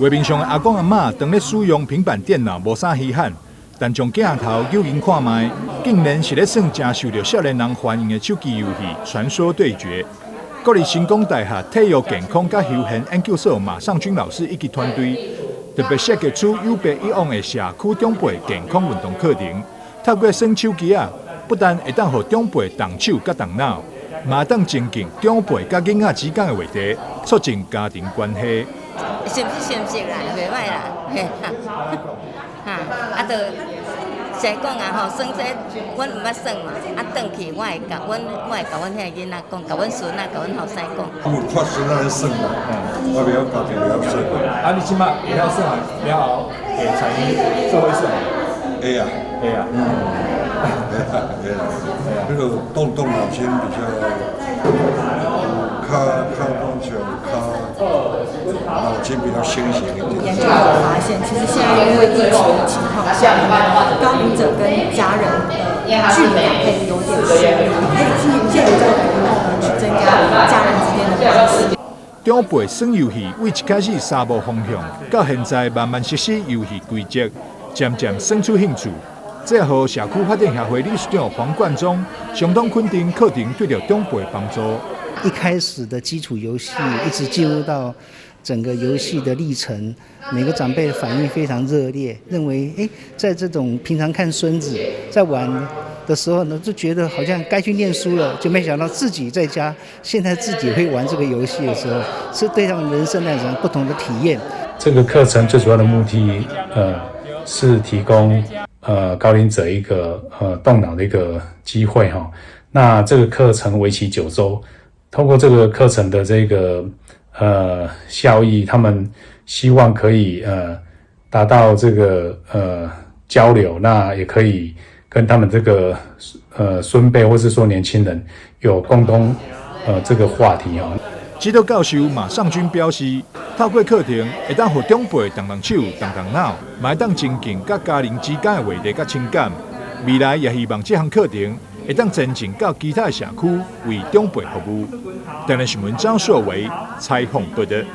畫面上的阿公阿嬤當咧使用平板電腦無啥稀罕，但將鏡頭扭緊看覓，竟然是咧耍誠受著少年人歡迎的手機遊戲《傳說對決》。國立成功大學體育健康佮休閒研究所馬尚君老師以及團隊，特別設計出有別以往的社區長輩健康運動課程，透過耍手機仔，不但會當予長輩動手佮動腦，嘛會當增進長輩佮囡仔之間的話題，促進家庭關係。是毋是心適啦，袂歹啦，嘿，哈，啊，就誰講啊吼，耍這阮毋捌耍嘛，啊，轉去我會共阮遐囡仔講，共阮孫仔、共阮後生講。我看孫仔咧耍嘛，我袂曉家己會曉耍。啊，你這馬會曉耍了後，會參與做伙耍？會啊，會啊，嗯，會啊，會啊，彼個動動腦筋比較較較講像較腦筋比較清醒一點。研究有發現，其實現在因為疫情的情況下，高齡者跟家人的距離感可以有點疏離，可以借由這個活動呢，去增加家人之間的關係。長輩耍遊戲，對一開始三無方向，到現在慢慢熟悉遊戲規則，漸漸耍出興趣。這予社區發展協會理事長黃冠中相當肯定課程對著長輩幫助。一開始的基礎遊戲，一直進入到整個遊戲的歷程，每個長輩的反應非常熱烈，認為在這種平常看孫子在玩的時候呢，就覺得好像該去念書了，就沒想到自己在家，現在自己會玩這個遊戲的時候，是對他們人生來講不同的體驗。這個課程最主要的目的，是提供高齡者一個動腦的一個機會哈。那這個課程為期9週，透過這個課程的這個效益，他們希望可以達到這個交流，那也可以跟他們這個孫輩或是說年輕人有共同這個話題哦。指導教授馬尚君表示，透過課程會當予長輩動動手、動動腦，嘛會當增進佮家人之間的話題佮情感。未來也希望這項課程會當前進到其他的社區，為長輩服務。台南新聞張碩維採訪報導。